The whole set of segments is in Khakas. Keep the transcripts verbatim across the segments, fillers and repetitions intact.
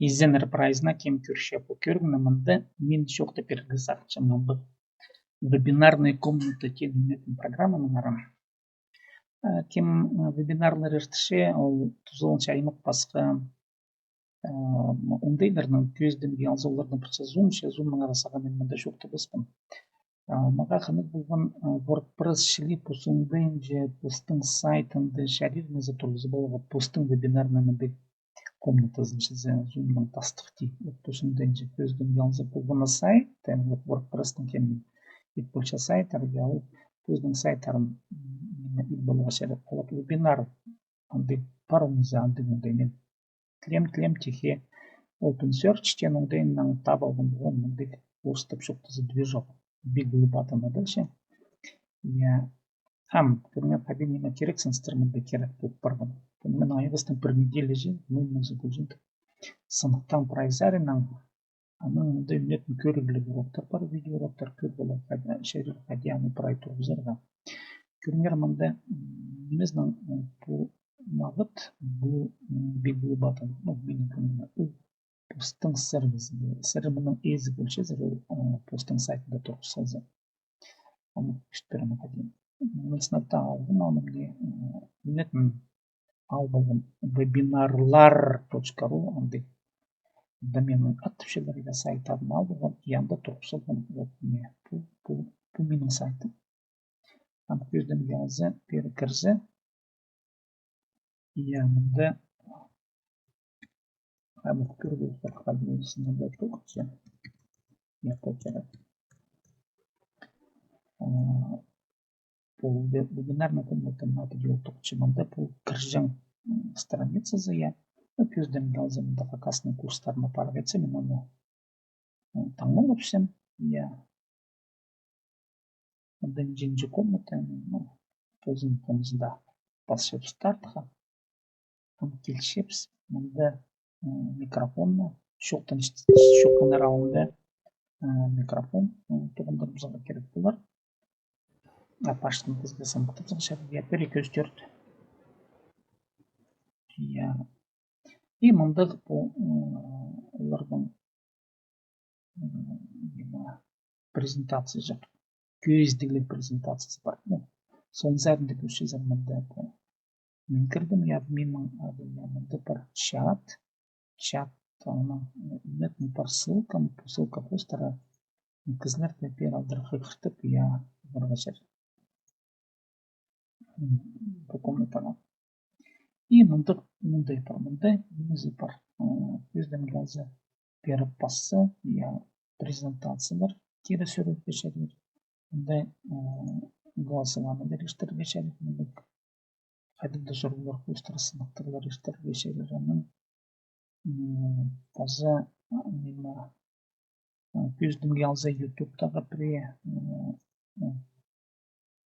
Изеннер прайзына, кем кӧрче пу кӧрігні. Мында мин чоохтап пирерге сағынчам андағ вебинарная комната теен ниме, программанаңар. Кем вебинарлар иртче, ол тузаланча аймах-пасха оңдайларнаң, кӧзідімге алза, оларнаң пілче Zoom, че Zoom-наңар сағам мин мында чоохтабаспын. Мағаа хынығ полған WordPress чіли пос оңдайынҷа постың сайтында чарир ниме-де турғызып аларға, постың вебинарнай мындағ комнатазын чізе, Zoom-наң тастыхти. Вот пос оңдайынҷа кӧзідімге алза, пу мына сайт, вот WordPress-тің кем ит полча сайттар, я, ол позының сайттарын ниме ит поларға чарир. А вот вебинар андағ пар, ниме-де андағ оңдай. Мин тілем-тілем тихе OpenSearch теен оңдайынаң таап алғам, оон мындағ орыстап чоохтаза движок. Big Blue Button адалча. Я, ам, кӧріңер, хайди ниме кирек, сыныстар мында кирек полып парған. Пу мин айғастаң пір неделя чи, ну, музыка ӱзін сыныхтаам прай саринаң. Анаң мында ӱнетін кӧрігліг уроктар пар, видеоуроктар кӧр полар, хайди, чарир хайди аны прай турғызарға. Кӧріңер, мында нимезінең, пу мағат, пу Big Blue Button, ну, минің кӧңніме, ол постың сірі, сірі мының ээзі полчазар, ол постың сайтында турғыс салза. Аны піс пирерге кирек. Мин сынап таа алғам, аны мына ӱнетін ал полғам, вебинарлар точка ру, андағ доменнің ат тіпчелер, я, сайттарын ал полғам, я, анда турғыс салғам, вот, мына, пу, пу, пу минің сайтым. Ам кӧзідімге алза, пеер кірзе, я, мында ам кӧріп полар, хайди сынап тоғынча. Я, пу кирек. Пу вебинарнай комнатаның аты даа ол тоғынча. Мында пу кірҷең страницазы, я. Ну, кӧзідімге алза, мында хакастың курстарына парарға итсе, мин аны таңмалапчам, я. Мында нинҷе комната, ну, позының хомзында пасчабыс тартха. Ам килчебіс, мында микрофонны, чоохтан-, чоохтанар алнында микрофон тоғындырыбызарға кирек полар. А паштың кізіге сыныхтабызарға чарир, я, пір, ікі, ӱс, тӧрт. Я. И мындағ пу, оларның ниме, презентация чох. Кӧзідіглер презентациязы пар. Ну, соның саринда кӧрчезер мында пу. Мин кірдім, я, минің адым, я, мында пар чат. Чат, аның ӱнетін пар ссылка, пу ссылка хоостыра кізілерге пеер алдыра хығыртып, я, парарға чарир. Пу комнатаға. И мындағ, мындағ пар, мында нимезі пар. Кӧзідімге алза, пеер пасса, я, презентациялар кире сӱрерге чарир. Мында голосованиелер иртірерге чарир, мындағ хайдағ-да сурығлар хоостыра сыныхтарлар иртірерге чарир. Анаң паза ниме, кӧзідімге алза, ютубтағы пір,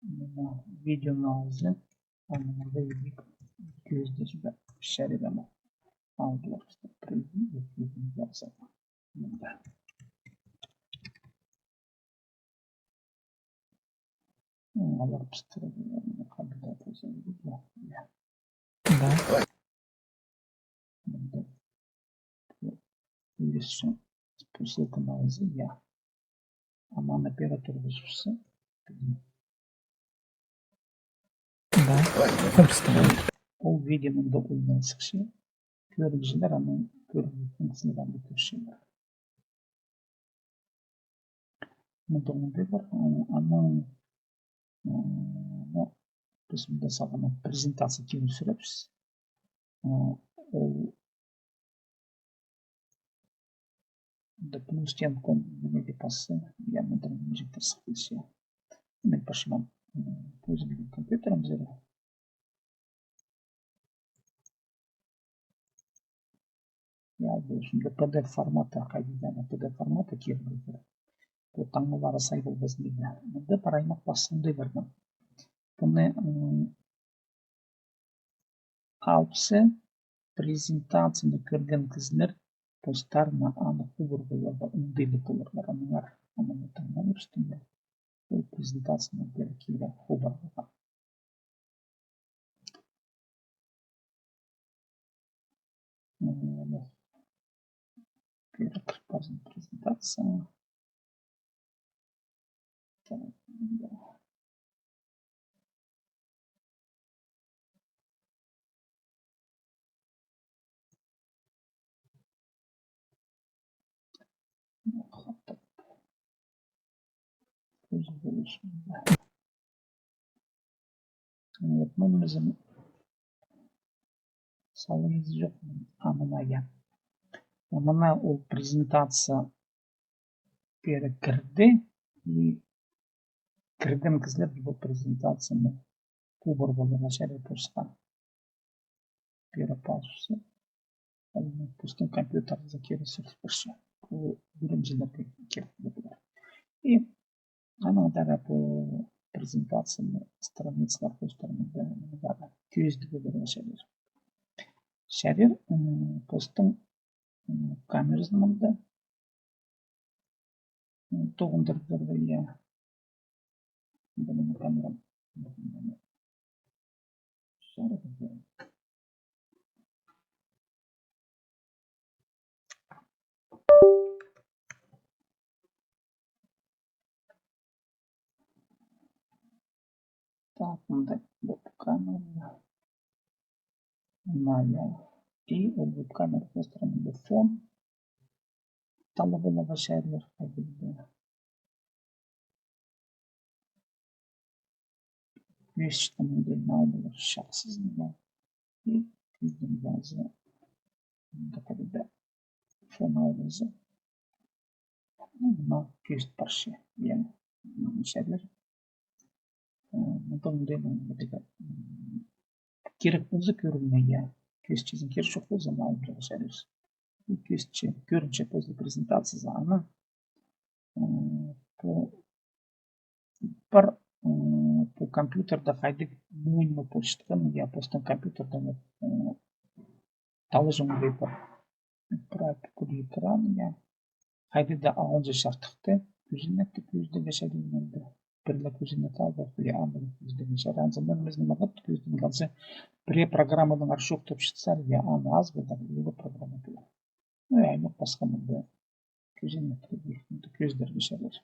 ниме, видеоны алза, анаң мында идӧк кӧзідерге чарир. Ам алдылар пір видео, кӧзідімге алза. Мында. Олар пістің, м, кандидат өзі, я. Да. Мында. Ӱлесчең. Пу ссылканы алза, я. Ам аны пеер турғызыбысса. Да. Пірсі. Ол видео мында ойналча. Кӧрігҷілер аны кӧріп, аны кӧрчелер. Мында мындағ пар, м, анаң, м, ну, піс мында сағам презентация кире сӱрербіс. М, ол мында плюс теен ком ниме дее пасса, я, мында ниме сыхпасча. Мин пасчам, м, позымның компьютерімзер. Я, в общем-то, P D F форматы, хайди даа, P D F форматы кирерге кирек. Пу таңмалары сай полбазын дее. Мында пар аймах пастында кірдім. Пуны, м, алып салза, презентацияны кӧрген кізілер постарына аны хубар поларға, оңдайлы поларлар. Аннаңар, аны таңмалап салза, ол презентацияны кӧріп киле хубар поларға. М, Кіріп парзын презентация. Так, мында. Вот, ну, мына салымыз чох. А, мына, я. Мына ол презентация пеер кірді, и кірген кізілер пу презентацияны кӧріп аларға чарир постха. Пеер пазып салза, ол постың компьютерінзер кире сӧк парча. Пу ӱгренҷілерге кирек полар. И анаң даа пу презентацияны страницалар хоостыра мында даа кӧзідіп аларға чарир. Чарир, м, постың, м, камеразын мында, м, тоғындырарға, я. Мында камера. Так, мында веб-камера. Мына, я. И ол веб-камера хоостыра мында фон таллап аларға чарир, хайди даа. Кӧзітчем мында, мына ол чахсы, я. И кӧзідім, я, за. Мында хайди даа фон алза. Ну, мына кӧзіт парча, я. Мына чарир. Э, мында мындағ, мындағ, м, кирек полза кӧрімге, я. Кӧзітчезің, кирек чох полза, мына алып саларға чарир. И кӧзітче, кӧрінче позы презентацияда, ана, м, пу пар, м, пу компьютерде хайдағ муниме полчатхан, я, постың компьютерде, м, таллаҷаң пар. Прай пӱкӱр экран, я. Хайди даа алынҷа чардыхты, кӧзенекті кӧзідерге чарир мында. Пір ле кӧзенек алып, я, аны кӧзідерге чарир. Анзы мин ізім мағат кӧзідерге, анзы пірее программаның арчох тапчатса, я, аны ас полар, улуғ программа полар. Ну, я, аймах пасха мында кӧзенекті кӧзідерге чарир.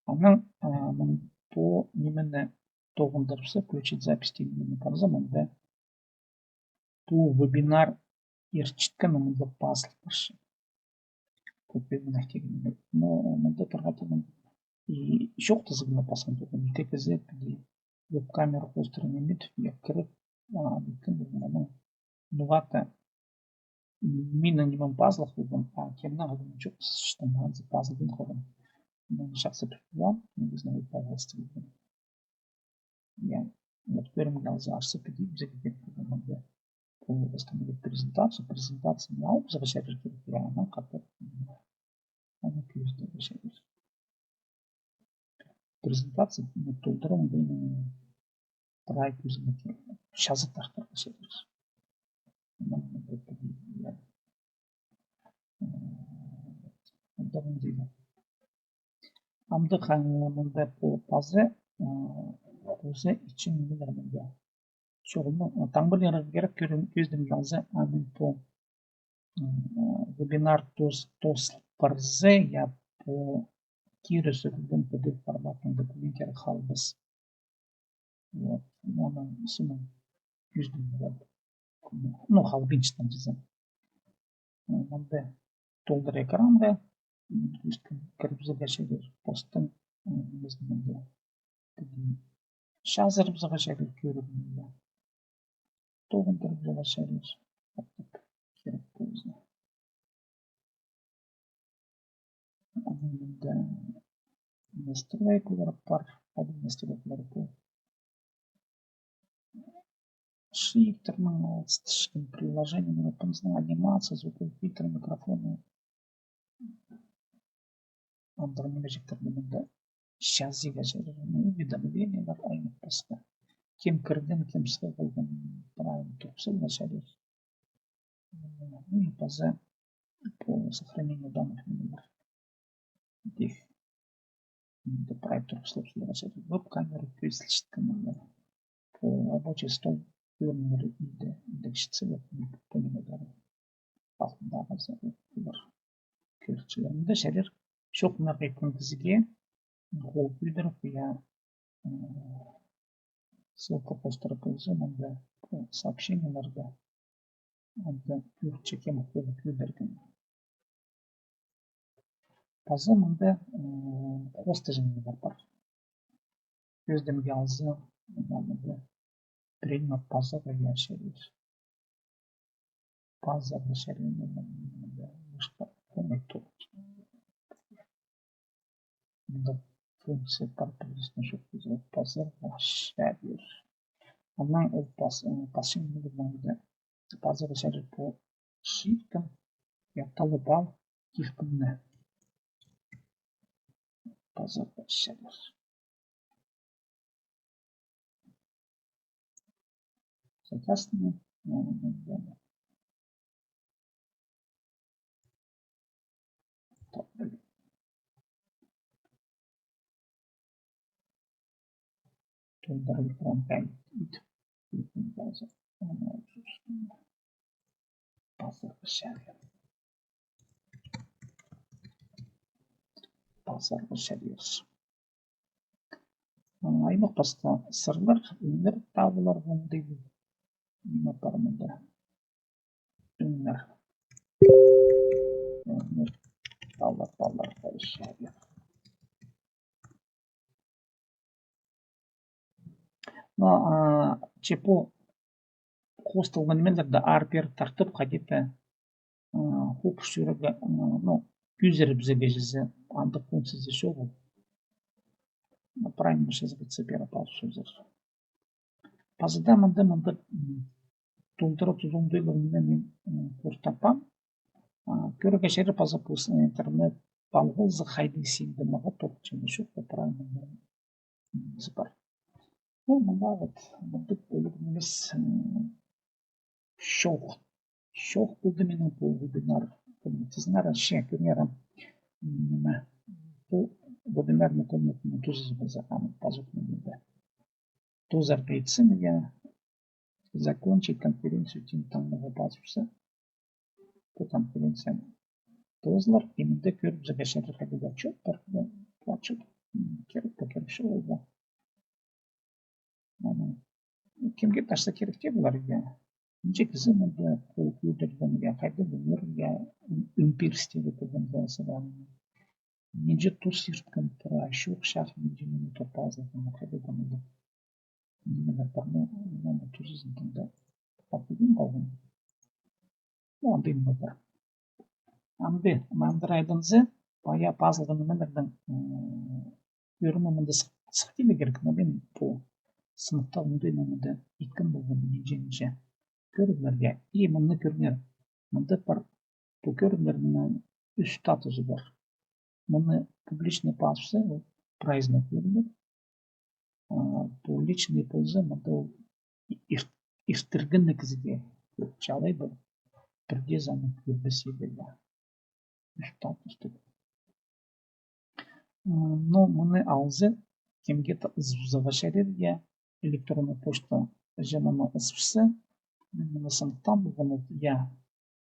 Анаң, а, мын пу нимені тоғындырыбысса, включить запись тіп нимені парза, мында пу вебинар иртчеткен, мында пазыл парча. Пу вебинар тегенде. Но мында парғатыным и чоохтазығ мына пасхан тоғын. Тек ізі піди веб-камера хоостыра ниме тіп, я, кіріп, а, мӱмкін, мынаң ноға-да минің нимем пазылых полған, а кемнің ағаа чох, что мынзы пазылбин халған. Мин чахсы піліп алам, мин ізін, пожалуйста, полған. Я, вот кӧрімге алза, арса піди, бізге кирек полған мында. Пу восстановить презентацию, презентацияны алып, бізге чарир кирек, я, анаң хатап, аны кӧзідерге чарир. Презентация, ну, толдырам, прай кӧзідерге чарир. Чазы тартарға чарир. Амды хаңы мында пу пазы, ы, пазы итчең мында. Чоғыл, ы, таңбалирға кирек, кӧзідімге алза, а мин пу, ы, вебинар тоос-, тоозыл парза, я, пу кире сӧкілген пи ди эф форматында кӧрінерге халбас. Вот. Мынаң сыннаң кӧзідімге алза. Ну, халбинчатхан чізе. Мында толдыр экранға, м, кӧзідімге кірібізерге чарир, постың, м, нимезін мында. Чазырыбызарға чарир кӧрімге. Тоғындырыбызарға чарир. Кирек полза. Мында настройкалар пар, хайдағ настройкалар пу. Шрифттернің алыстысчатхан приложениелері, пу анимация, звуковой фильтр, микрофоны. Андағ нимеҷектерні мында чазирға чарир, ну, уведомлениелер, аймах пасха. Кем кірген, кем сығып алған, прай турғыс саларға чарир. Ну, и паза по сохранению данных номер. Тих. Мында прай турғыс саларға чарир. Веб-камера кӧзіділчеткен мында. По рабочий стол кӧрінер иді, индексчетсе, вот, по нимелері. алтындағы за-, кӧрчелерінде чарир. Чоохтанарға иткен кізіге хол кӧдіріп, я, м, ссылка постыра полза, мында, м, сообщениелерде, анда кӧрче кем хол кӧдірген. Паза мында, м, хостыҷаңнар пар. Кӧзідімге алза, мында, мында принимать пазарға чарир. Пазарға чарир, мында, мында мышка оңай тур. Мында функция пар, пазарға чарир. Анаң ол пас-, м, пасчаң мында, мында пазарға чарир пу шрифтің, я, таллап ал килкімні. Пазарға чарир. Соответственно, м, Пазарға чарир. Пазарға чарир. М, аймах пасха сырлар, ӱннер табылар мындағ. Ниме пар мында? Ӱннер. Ӱннер. Паллар, паллар, паллар. Но, а, че пу хосталған нимелерні ары-пеер тартып, хайди-да, а, хуб сӱрерге, а, ну, кӧзідібізерге чізе, андағ функциязы чоғыл. Ну, правильно чазыбысса, пеер пазып чӧрзер. Паза даа мында, мында, м, толдыра тузаландырығларны мин, м, пу таппаам. А, кӧрерге чарир паза пу интернет палғалза, хайди синде мағат тоғынча чох, правильно, м, сыпар. Ну, мына вот, мындағ пӧлік нимес, м, чоох. Чоох полды минің пу вебинар. Тізең ара, че, кӧріңер, м, ниме, пу вебинарный комнатаны тузазы полза, аны пазох ниме. Тоозарға итсем, я, закончить конференцию тиң таңмаға пазыбысса, пу конференцияны тоозылар, и мында кӧрібізерге чарир хайди-да отчет пар, я, отчет, м, кирек пе, кирек чоғыл ба. Аны кемге-де чаза кирек тее полар, я. Нинҷе кізі мында хол кӧдірген, я, хайди ӱннер, я, ӱн пирістіг полған, я, садаң. Нинҷе тус ирткен, прай чоох чағын, нинҷе минута пазылған, хайди-да мында. Ниме пар, ниме тузазын тыңда. Папугин халған. Ну, андағ ниме пар. Амды, мындыр айдынзы, пая пазылған нимелернің, м, кӧрімі мында сых-, сыхтирға кирек, но мин пу сыныхтағ мындағ нимені иткен полғам, нинҷе-нинҷе. Кӧріңер, я, и мыны кӧріңер. Мында пар, пу кӧрімнернің ӱс статузы пар. Мыны публичный пазыбысса, ол прайзына кӧрінер. А, пу личный полза, мында ол ир-, иртіргені кізіге чалай пір, пірдее саны кӧрбес иберге. Ӱс статус тіп. М, ну, мыны алза, кемге-де ызыбызарға чарир, я, электронный почта чанына ызыбысса, м, мыны сыныхтаан полған, я,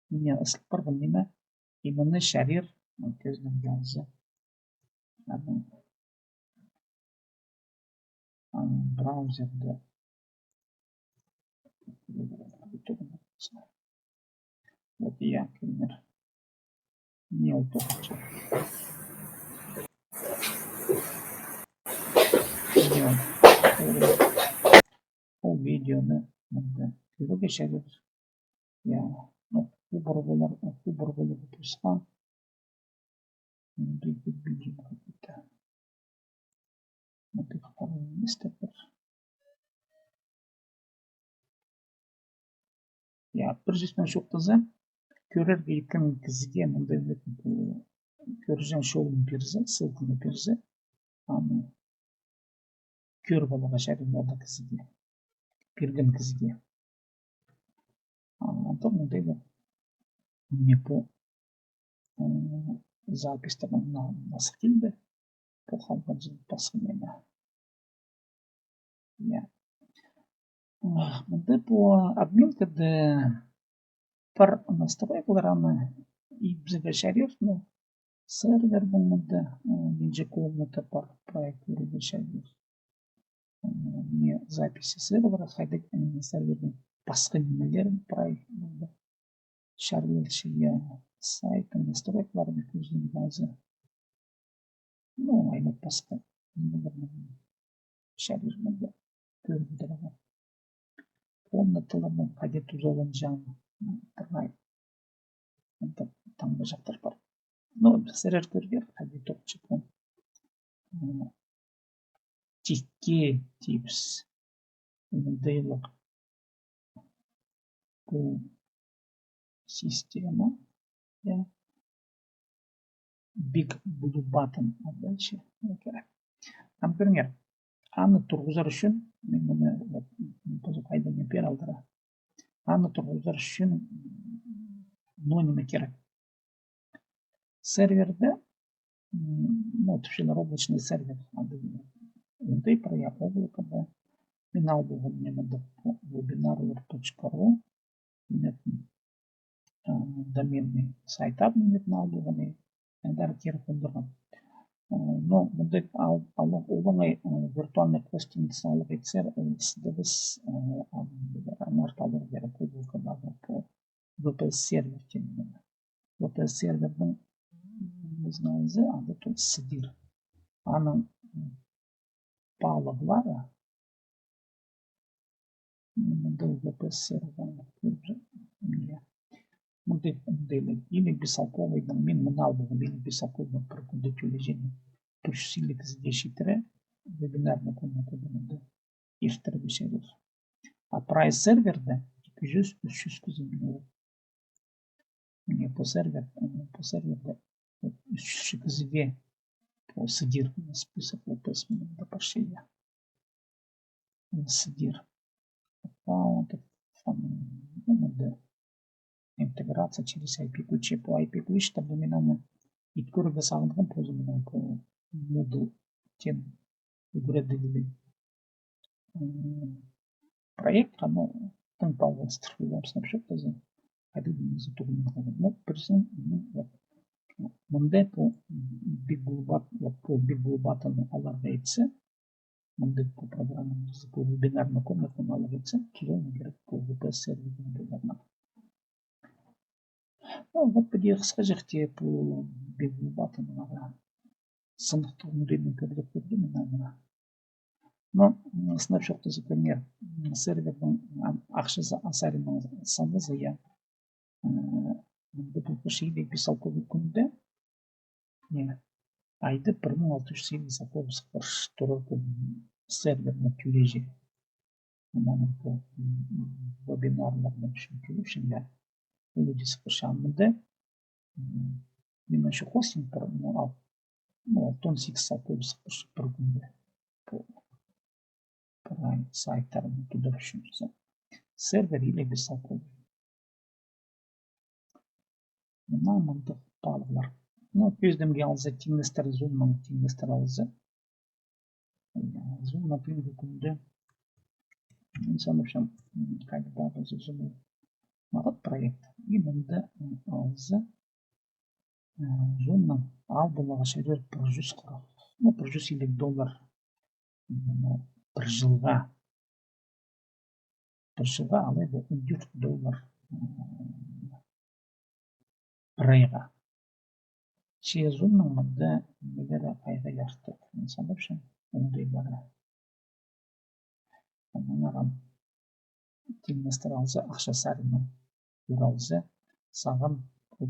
мына ызыл парған ниме, и мыны чарир, м, кӧзідімге алза. Аны, м, браузерде. Вот, я, пример. Не удобно. Видео. Ол видеоны мында кӧрерге чарир. Я, ну, хубар полар, хубар полар пусха. Мындағ видео хайди-да. Мындағ хабар нимес тіп пір. Я, пір сӧснең чоохтаза, кӧрерге иткен кізіге мындағ, кӧрҷең чолын пирзе, ссылканы пирзе, аны кӧріп аларға чарир андағ кізіге, пирген кізіге. А, андағ мындағ ба. Мына пу, м, записьтер мына, мына сых килді. Пу халған чыл пасха ниме. Я. А, мында пу админкада Пар настройкалар, аны итпізерге чарир, но сервернің мында, э, нинҷе комната пар, прай кӧрерге чарир. Э, не записи сервера, хайдағ, э, сервернің пасха нимелерін прай мында чарир, че я, сайттың настройкаларын кӧзідерге алза. Ну, аймах пасха нимелерін чарир мында кӧрдірерге. Комнаталарның хайди тузаланҷаң, м, прай. Анда таңмаҷахтар пар. Ну, сірер кӧрер, хайди тоғынчатхан. М, тикке тибіс. Мындағ пу система. Я. Big Blue Button. А дальше. Окей. Ам кӧріңер. Аны турғызар ӱчӱн, мин мыны, вот, м, позы хайда не пер алдыра. Аны турғызар ӱчӱн, м, ну, ниме кирек. Серверде, м, ну, тіпчелер облачный сервер, андағ, оңдай пар, я, облакада. Мин ал полғам ниме, вебинарлар точка ру, минетін, а, доменный сайт ат, минетін ал полғам, и андар кирек хондырғам. А, но мындағ ал, ал, олаңай, а, виртуальный хостингті саларға итсер, ол сідігіс, а, ам, аннаңар аларға кирек облакадағы пу V P S сервер теен ниме. V P S сервернің, м, ниме алза, анда тол сідер. Аның, м, палығлары, м, мында V P S сервер, мында, мында, мында илиг беспалковыйдаң, мин мыны ал полғам, илиг беспалковыйдаң пір кӱнде тӧлеҷең пір чӱс илиг кізіге читіре, вебинарный комнатада мында иртірбес чарир. А прай серверде ікі чӱс, ӱс чӱс кізі минер. Мына пу сервер, м, пу серверде ӱс чӱс кізіге пу сідер, список, вот, список мында парча, я. Сідер. Аккаунт, фон-, ну, мында интеграция через I P ключи. Пу I P ключ, таб мин аны ит кӧрерге сағынғам, позы мына пу Moodle теен ӱгредігліг, м, проектха, ну, тың палғалыстыр, сынап чоохтаза, хайдағ ниме тудынарға. Ну, пірсін, ну, вот, мында пу Big Blue Button, вот, пу Big Blue Button аларға итсе, мында пу программаны, пу вебинарный комнатаны аларға итсе, тузаланарға кирек пу V P S сервернің вебинарына. Ну, вот, піди хысхаҷахти пу Big Blue Button-ға сыныхтығ оңдайын кӧрдім, кӧрдім мин аны. Но, м, сынап чоохтаза, кӧріңер, м, сервернің, ам, ахчазы, а, саринаң саназа, я. М, мында пу пір чӱс илиг беспалковый кӱнде, я, айда пір муң алты чӱс илиг беспалковый сых парча турар пу сервернің тӧлеҷі. Мынаң пу, м, вебинарларның ӱчӱн тӧлепчем, я. Ол даа сых парча. Мында, м, мин ещё хостинг пар, ну, ал, ну, алтон сигіс сағат пір кӱнде. Пу прай сайттарны тудырчам. Сервер илиг беспалковый. Мына мындағ палығлар. Ну, кӧзідімге алза, тиңнестір, Zoom-наң тиңнестір алза. Zoom-наң пӱӱнгі кӱнде, м, сынапчам, м, когда позы Zoom-ны мағат проект. И мында, м, алза, м, Zoom-наң ал поларға чарир пір чӱс хырых, ну, пір чӱс илиг доллар. М, пір чылға. Пір чылға алай ба он тӧрт доллар, м, пір айға. Че Zoom-наң мында нимелері айға артых. Мин сынапчам, оңдайлары. Мынаңар тиңнестір алза, ахча саринаң кӧр алза, сағам пу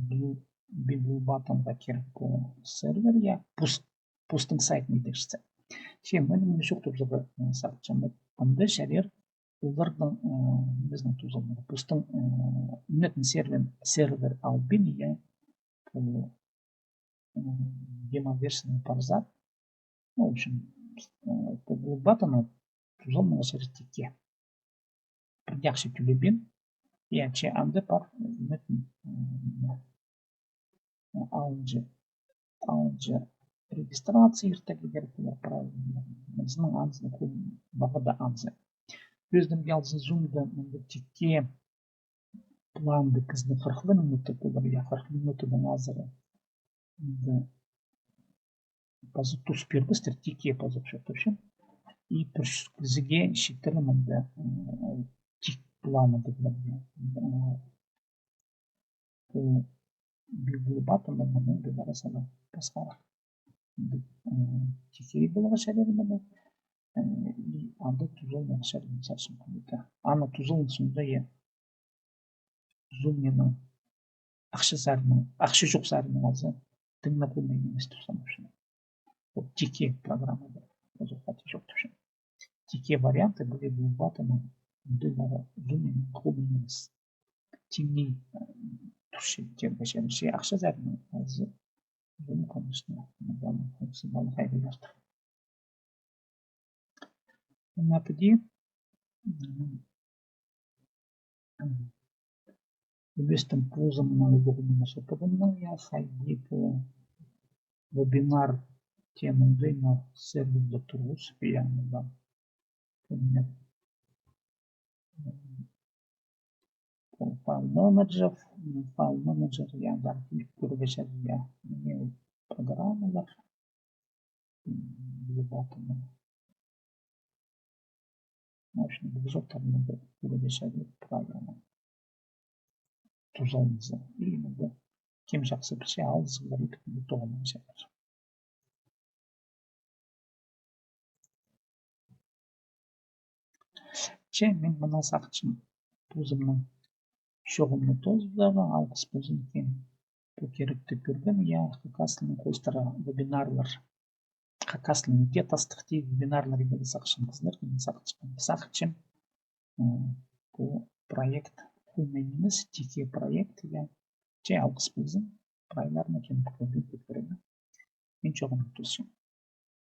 Big Blue Button-ға кирек пу сервер, я, пус-, постың сайтын идерче. Че мин мыны чоохтазарға, м, сағынчам, анда чарир оларның, м, нимезін тузаланарға. Постың, м, мына сервер, сервер албин, я, пу, м, демо-версияны парза. Ну, в общем, э, пу Blue Button-ны тузаланарға чарир тикке. Пір дее ахча тӧлебин. Я, че анда пар, м, м, алынҷа, алынҷа регистрация иртірерге кирек полар, правильно. Мынызының анзын кӧр, баға даа анзы. Кӧзідімге алза, Zoom-да мында тикке Планда кізінің хырых минута полар, я, хырых минутадаң азыра. Анда пазох тус пирбестер, тикке пазох чоохтапчам. И пір чӱс кізіге читіре мында, м, тик планы даа полар, я. М, пу Билбаттың мында пір сала пасхарах. М, тикке поларға чарир мында. М, и анда тузаланарға чарир, мисал ӱчӱн, кім-де. Аны тузаланзаң даа, я. Зумнаң ахча саринаң, ахча чох саринаң алза, тың на хомай нимес тіп санапчам. Ол тикке программада. Ол хати чох тіпчем. Тикке варианты піле Билбаттың, андағ Зумнаң хомай нимес. Тиңней, м, турча, тирге чарир. Че ахча саринаң алза, Зум, конечно, мындағы функциялар хайдағ артых. Ана піди, м, м, ӱлестім позымның улуғ нимес опыдымнаң, я, хайди пу вебинар теманы на серверде турғыс, я, мында. М, файл менеджер, м, файл менеджер, я, да, кӧргізер, я, мына программалар, м, Билбаттың. В общем, пу чоохтарны пу кӧргізер, программа тузаланза. И мында кем чахсы пілче, алызығ пар итіп, тоғынарға чарир. Че, мин мына сағынчам позымның чооғымны тоозарға, алғыс ползын кем пу киректі кӧрген, я, хакас тілінең хоостыра вебинарлар. Хакас тілінең тастыхти вебинарлар идерге сағынчатханнарзар, мин сағынчам, сағынчам, м, пу проект хомай нимес, тикке проект, я. Че, алғыс ползын, прайларны кем пу кӧрген, кӧрген. Мин чооғымны тоосчам.